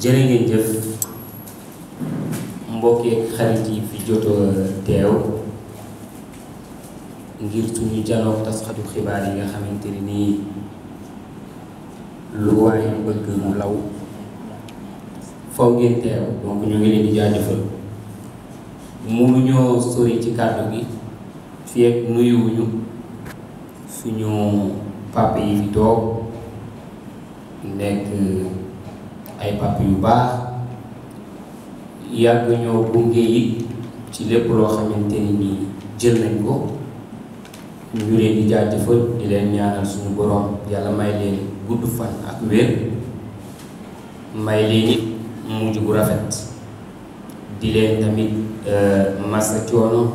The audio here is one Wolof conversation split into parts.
jërë ngeen jëf mbokk ak xarit yi fi joto teew ngir suñu janook taskatu xibaar yi nga xamante ne nii lu waaye bëgg mu law faw ngeen teew donc ñu ngi leen di jaajëfal mënuñoo sori ci kàddu gi fii ak nuyuwuñu suñu papa yi fi toog nekk ay papa yu baax yàgg ñoo gunge yi ci lépp loo xamante ni nii jël nañ ko ñu leen di jaajëfal di leen ñaanal suñu borom yàlla may leen gudd fan ak wér may leen it mujj bu rafet di leen tamit massa coono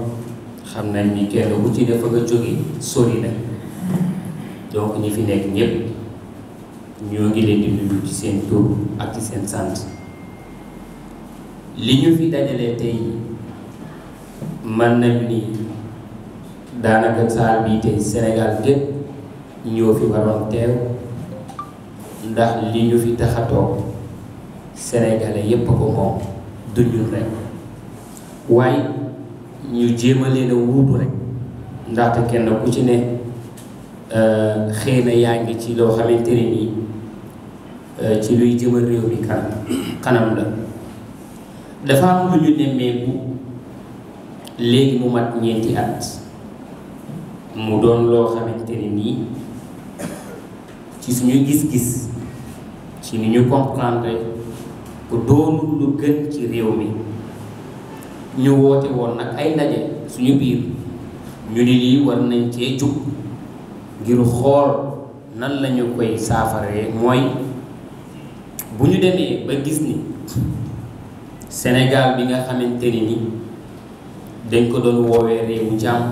xam nañ ni kenn ku ci dafa nga jóge sori na donc ñi fi nekk ñépp ñoo ngi leen di nuyu ci seen tur ak ci seen sant li ñu fi dajalee tey mën nañu ni daanaka saal bii tey Sénégal gépp ñoo fi waroon teew ndax li ñu fi tax a toog sénégalais yépp a ko moom du ñun rek waaye ñu jéem a leen a wuutu rek ndaxte kenn ku ci ne xëy na yaa ngi ci loo xamante ne nii ci luy jëmal réew mi kanam la dafa am lu ñu nemmeeku léegi mu mat ñeenti at mu doon loo xamante ne nii ci suñu gis-gis ci ni ñu comprendre ku doonul lu gën ci réew mi ñu woote woon nag ay ndaje suñu biir ñu ni lii war nañ cee jug ngir xool nan lañu koy saafaree mooy bu ñu demee ba gis ni Sénégal bi nga xamante ni dañ ko doon woowee réewu jàmm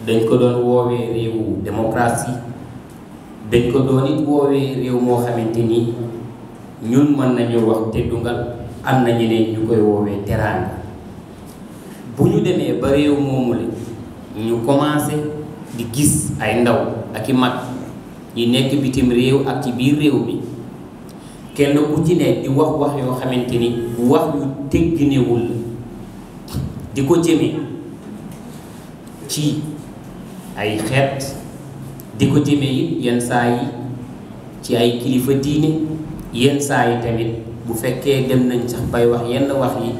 dañ ko doon woowee réewu démocratie dañ ko doon it woowee réew moo xamante ni ñun mën nañu wax te dungal am na ñeneen ñu koy woowee teraanga bu ñu demee ba réew moomu la ñu commencé di gis ay ndaw ak i mag yi nekk bitim réew ak ci biir réew mi kenn ku ci ne di wax yoo xamante ni wax yu tegginewul la di ko jëmee ci ay xeet di ko jëmee it yenn saa yi ci ay kilifa diine yenn saa yi tamit bu fekkee dem nañ sax bay wax yenn wax yi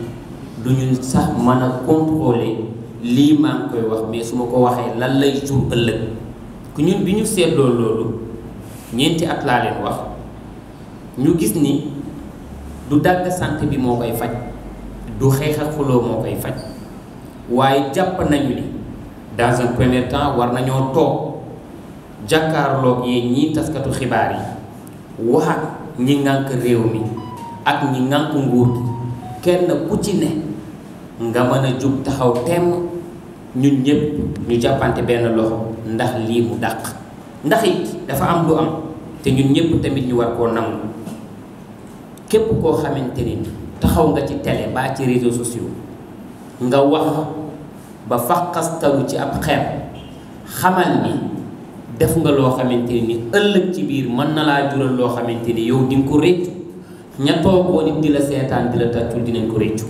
du ñu sax mën a contrôler lii maa ngi koy wax mais su ma ko waxee lan lay jur ëllëg ku ñun bi ñu seetloo loolu ñeenti at laa leen wax ñu gis ni du dagg sant bi moo koy faj du xeex ak xuloo moo koy faj waaye jàpp nañu ni dans un premier temps war nañoo toog jàkkaarloog yéen ñii taskatu xibaar yi wax ak ñi ngànk réew mi ak ñi ngànk nguur gi kenn ku ci ne nga mën a jug taxaw temm ñun ñëpp ñu jàppante benn loxo ndax lii mu dàq ndax it dafa am lu am te ñun ñëpp tamit ñu war koo nangu képp koo xamante ni taxaw nga ci télé ba ci réseaux sociaux nga wax ba faqastalu ci ab xeet xamal ni def nga loo xamante ni ëllëg ci biir mën na laa jural loo xamante ni yow di nga ko réccu ña toogoo nit di la seetaan di la tàccul dinañ ko réccu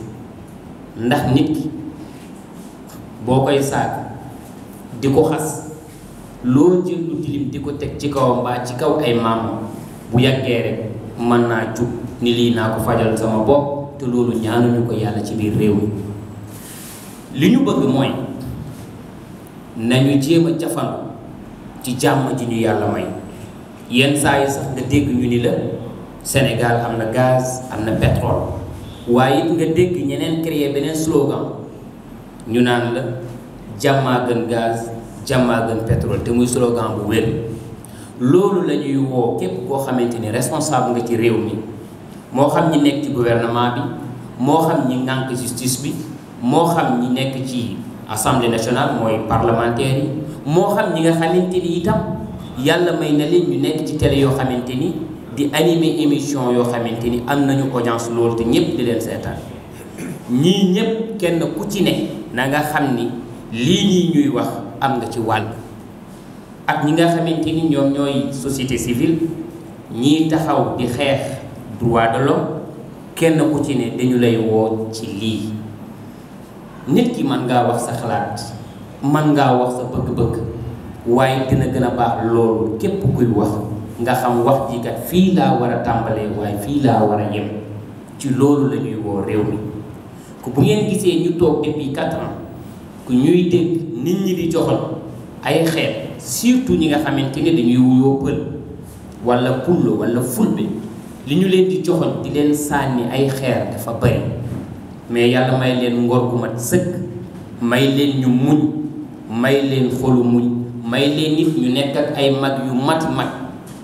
ndax nit ki boo koy saag di ko xas loo jël lu tilim di ko teg ci kawam mbaa ci kaw ay maamam bu yàggee rek mën naa jug ni lii naa ko fajal sama bopp te loolu ñaanuñu ko yàlla ci biir réew mi li ñu bëgg mooy nañu jéem a jafandu ci jàmm ji ñu yàlla may yenn saa yi sax nga dégg ñu ni la Sénégal am na gaz am na pétrole waaye it nga dégg ñeneen créer beneen slogan ñu naan la jàmmaa gën gaz jàmmaa gën pétrole te muy slogan bu wér loolu la ñuy woo képp koo xamante ni responsable nga ci réew mi moo xam ñi nekk ci gouvernement bi moo xam ñi ngànk justice bi moo xam ñi nekk ci assemblée nationale mooy parlementaire yi moo xam ñi nga xamante ni itam yàlla may na leen ñu nekk ci télé yoo xamante ni di animer émission yoo xamante ni am nañu audience loolu te ñëpp di leen seetaan ñii ñëpp kenn ku ci ne na nga xam ni lii nii ñuy wax am nga ci wàll ak ñi nga xamante ni ñoom ñooy société civile ñii taxaw di xeex droit de l'homme kenn ku ci ne dañu lay woo ci lii. nit ki mën ngaa wax sa xalaat mën ngaa wax sa bëgg-bëgg waaye dina gën a baax loolu képp kuy wax nga xam wax ji kat fii laa war a tàmbalee waaye fii laa war a yem ci loolu la ñuy woo réew mi. ku bu ngeen gisee ñu toog depuis 4 ans ku ñuy dégg nit ñi di joxal ay xeet surtout ñi nga xamante ne dañuy wuyoo pël wala pullo wala fulbe li ñu leen di joxal di leen sànni ay xeer dafa bari mais yàlla may leen ngor gu mat sëkk may leen ñu muñ may leen xolu muñ may leen nit ñu nekk ak ay mag yu mat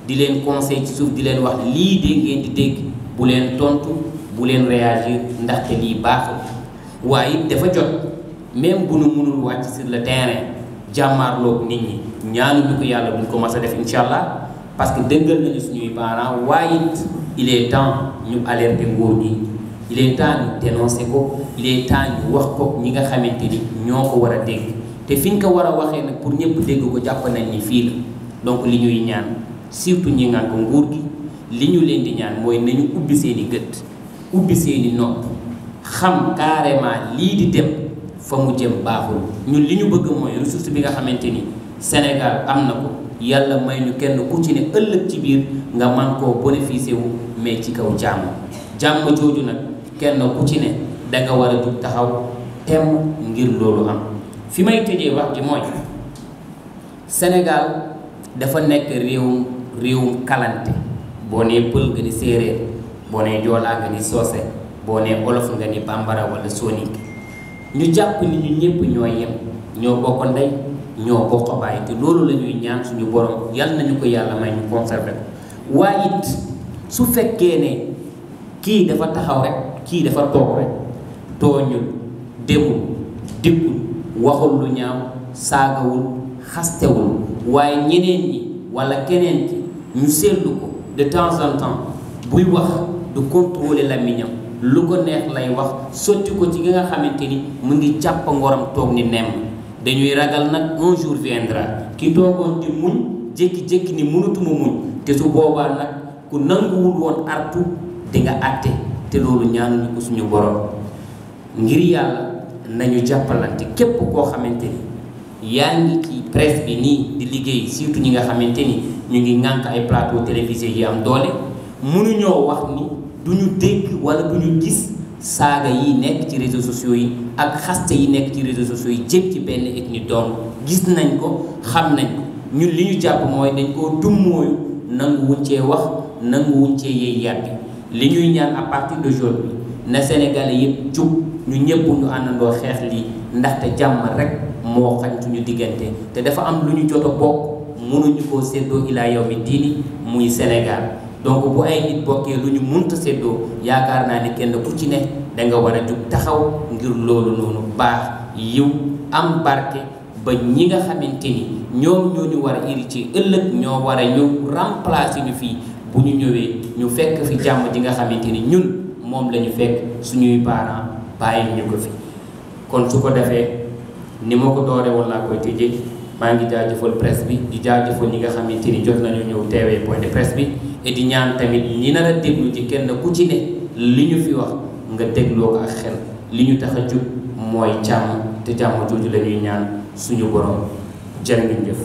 di leen conseil ci suuf di leen wax lii de ngeen di dégg bu leen tontu bu leen réagir ndaxte lii baaxul waaye dafa jot même bu nu mënul wàcc sur le terrain jàmmaarloog nit ñi ñaanuñu ko yàlla buñ ko mas a def incha allah parce que dëggal nañu suñuy parents waaye it il est temps ñu alerter nguur gi il est temps ñu dénoncer ko il est temps ñu wax ko ñi nga xamante ni ñoo ko war a dégg te fi ñu ko war a waxee nag pour ñëpp dégg ko jàpp nañ ni fii la. donc li ñuy ñaan surtout ñi ngaan ko nguur gi li ñu leen di ñaan mooy nañu ubbi seeni gët ubbi seeni nopp xam carrément lii di dem fa mu jëm baaxul. ñun li ñu bëgg mooy ressource bi nga xamante ni Sénégal am na ko yàlla may ñu kenn ku ci ne ëllëg ci biir nga man koo bénéficier wu mais ci kaw jàmm jooju nag kenn ku ci ne danga war a jug taxaw temm ngir loolu am. fi may tëjee wax ji mooy Sénégal dafa nekk réewum kalante boo nee pël nga ni séeréer boo nee joolaa nga ni soose boo nee olof nga ni bambara wala soninke ñu jàpp ni ñu ñëpp ñoo yem ñoo bokk ndey ñoo bokk baay te loolu la ñuy ñaan suñu borom yal nañu ko yàlla may ñu conserver ko waaye it su fekkee ne kii dafa taxaw rek kii dafa toog rek tooñul demul dikkul waxul lu ñaaw saagawul xastewul waaye ñeneen ñi wala keneen ki ñu seetlu ko de temps en temps buy wax du contrôler làmmiñam lu ko neex lay wax sotti ko ci nga xamante ni mu ngi jàpp ngoram toog ni nemm dañuy ragal nag un jour viendra ki toogoon di muñ jékki-jékki ni mënatuma muñ te su boobaa nag ku nanguwul woon artu di nga àtte te loolu ñaanuñu ko suñu borom. ngir yàlla nañu jàppalante képp koo xamante ni yaa ngi ci presse bi nii di liggéey surtout ñi nga xamante ni ñu ngi ŋànk ay plateau télévisé yi am doole mënuñoo wax ni duñu dégg wala duñu gis saaga yi nekk ci réseaux sociaux yi ak xaste yi nekk ci réseaux sociaux yi jëm ci benn ethnie doom gis nañ ko xam nañ ko ñun li ñu jàpp mooy dañ koo dummóoyu nangu wuñ cee wax nangu wuñ cee yey yàbbi li ñuy ñaan à partir d'aujourd'hui na Sénégalais yëpp jug ñu ñëpp ñu àndandoo xeex lii ndaxte jàmm rek moo xañ suñu diggante te dafa am lu ñu jot a bokk mënuñu koo séddoo ilaa yawmi diini muy Sénégal. donc bu ay nit bokkee lu ñu munta séddoo yaakaar naa ni kenn ku ci ne danga war a jug taxaw ngir loolu noonu baax yiw am barke ba ñi nga xamante ni ñoom ñoo ñu war a hérité ëllëg ñoo war a ñëw remplacer ñu fii bu ñu ñëwee ñu fekk fi jàmm ji nga xamante ni ñun moom la ñu fekk suñuy parents bàyyi ñu ko fi. kon su ko defee ni ma ko dooree woon laa koy tëjee maa ngi jaajëfal presse bi di jaajëfal ñi nga xamante ni jot nañu ñëw teewee point de presse bi et di ñaan tamit ñi nar a déglu ci kenn ku ci ne li ñu fi wax nga dégloo ko ak xel li ñu tax a jug mooy jàmm te jàmm jooju la ñuy ñaan suñu borom jërë ngeen jëf.